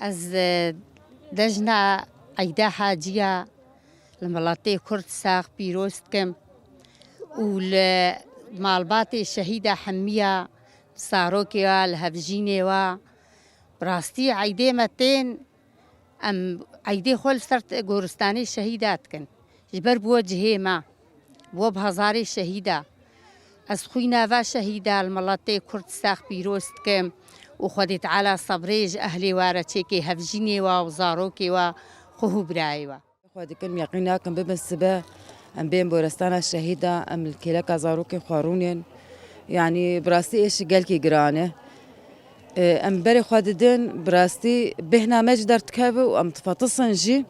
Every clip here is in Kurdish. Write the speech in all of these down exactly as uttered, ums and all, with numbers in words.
Ez, e, cejna Eyda Haciya li miletê Kurd sax pîroz dikim û li malbatê şehîda hemiya, zarokê wa, li hevjînê wa. Bi rastî eydê me tên, em eydê xwe li ser t-, goristanê şehîda dikin. Ji ber bi we cihê me, bi we bi hezarê şehîda. Ez xwîna va şehîda li miletê Kurd sax pîroz dikim û Xwedê Teala sebrê ji ehlê wa re çêkê, hevjînê wa û zarokê wa, xwe û birayê wa. Xwe dikim, yeqîn nakim bibin sibe, em bên borestana şehîda, em li kêleka zarokên xwe rûnên. Yanî bi rastî êşî gelkî giran e. E, em berê xwe didin, bi rastî bêhna me jî derdikeve û em difetisin jî.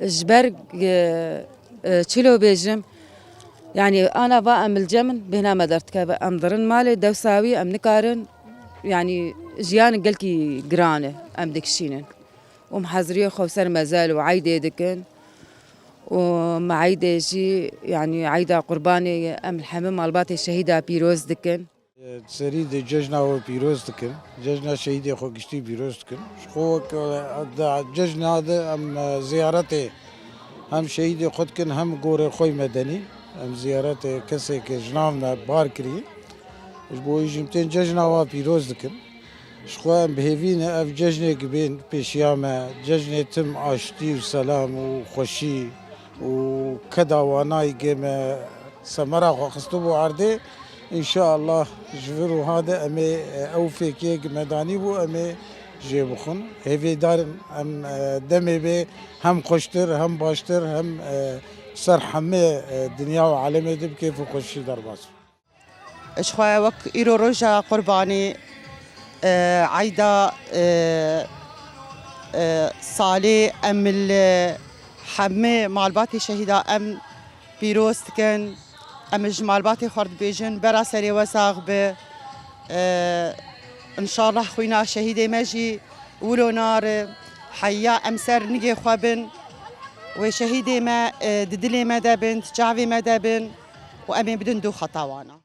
Ji ber, e, e, çilo bêjim, yanî ana va em li cem in, bêhna me derdikeve. Em dirin malê, dewsa wî em nikarin, yanî jiyan gelkî giran e, em dikişînin. Û em heziriyê xwe ser mezel û eydê dikin. Û me eydê jî, yanî eyda qurbanê em li hemî malbatê şehîda pîroz dikin. Di serî de cejna we pîroz dikin. Cejna şehîdê xwe giştî pîroz dikin. Ji xwe wek, e, di cejna de em, e, ziyaretê hem şehîdê xwe dikin hem gorê xwe yî medenî. Em ziyaretê kesê ke ji nav me bar kiriye. Ji bo wî jî em tên cejna wa pîroz dikin. Ji xwe em bi hêvî ne ev cejnêk bên pêşiya me, cejnê tim aştî û selam û xweşî û keda wanayî gê me semera xwe xistibû erdê. Înşeallah ji vir wiha de em ê, e, ew fêkiyê ki me danîbû em ê jê bixwin. Hêvîdar in em, e, demê bê hem xweştir, hem baştir, hem, e, ser hemê, e, dinya û alemê de bi kêf û xweşî derbas. Ji xwe wek îro roja qurbanî, e, eyda, e, e, salê em li hemê malbatê şehîda em pîroz dikin. Em ji malbatê xwe re dibêjin, bera serê we sax be. E, înşallah xwîna şehîdê me jî wilo nare. Heya em ser nigê xwe bin. Wê şehîdê me, e, di dilê me de bin, di çavê me de bin û em ê bidin doxa tawana.